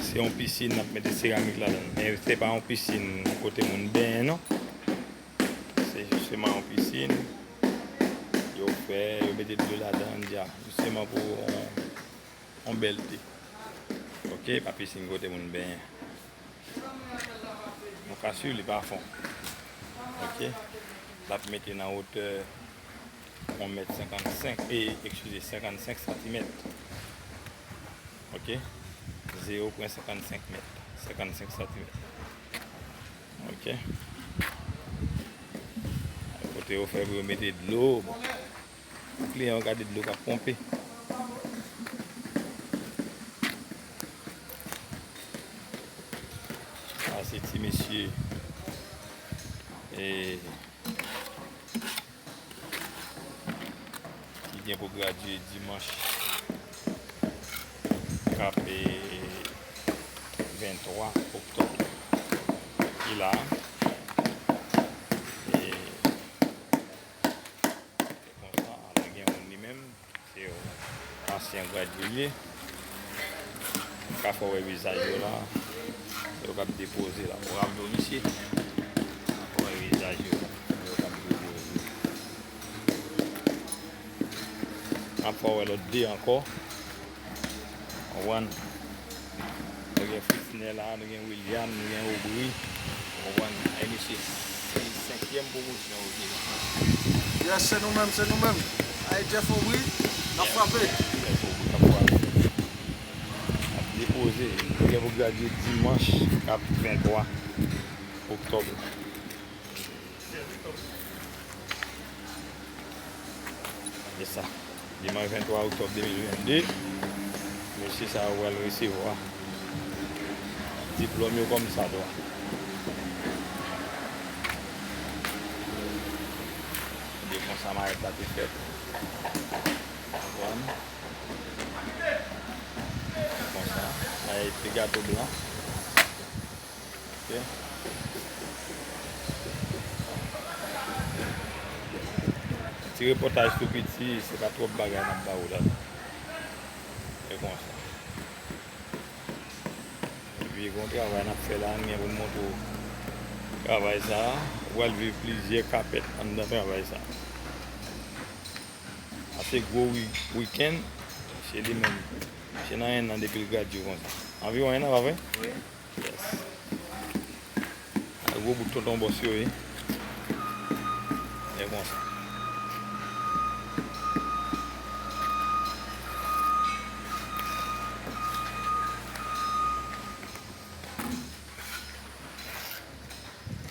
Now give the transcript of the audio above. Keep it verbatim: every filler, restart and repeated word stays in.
Se yon pisin, n ap mete seramik ladan l. Men se pa yon pisin kote moun benyen, non. Se jisteman yon pisin. Yo fè, yo mete dlo ladan l, dja. Jisteman pou yon, yon bèlte. Ok, pa pisin kote moun benyen. Nou ka swiv li pa fon. Ok. L ap mete nan wotè yon mèt senkannsenk, e, eskize, senkannsenk santimèt. Ok. Zewo pwen senkannsenk mèt. Senkannsenk santimèt. Ok. Kote yo fè pou yo mete dlo. Pou kliyan yo gade dlo k ap ponpe. Sa se ti mesye, e, ki gen pou gradye dimanch k ap, e, venntwa oktòb. Li la. E, Se konsa, ala gen youn li menm, se yon ansyen gradye li ye. M ka fè w wè vizaj yo la, yo k ap depoze la. Bravo, mesye. M ka fè w wè vizaj yo la, yo k ap depoze. M ap fè w wè lòt de ankò. Konprann? Nou gen Fritznè la, nou gen William, nou gen Aubry. Konprann? Ay, mesye, se senkyèm pwomosyon yo ye la. Yes, se nou menm, se nou menm. Ay, Jeff Aubry, n ap frape. Jeff Aubry, n ap frape. N ap depoze. Nou gen pou gradye dimanch k ap venntwa oktòb. Se sa. Dimanch venntwa oktòb de mil vennde, mesye sa yo pral resevwa diplòm yo kòmsadwa. Se konsa mayèt la te fèt. Konprann? Konsa. Mayèt te gato blan. Ok. Ti repòtaj tou piti, se pa twòp bagay n ap ba ou la. E konsa. Epi, gen yon travay n ap fè la, n gen pou n montre w travay sa a. Ou pral viv plizyè kapèt anndan travay sa a. A se gwo wi-, wikenn. Se li menm. Se nan en an depi l gradye konsa. Anviwon en an, pa vre? Wi. Yes. A gwo bout tonton bòs yo ye. E konsa.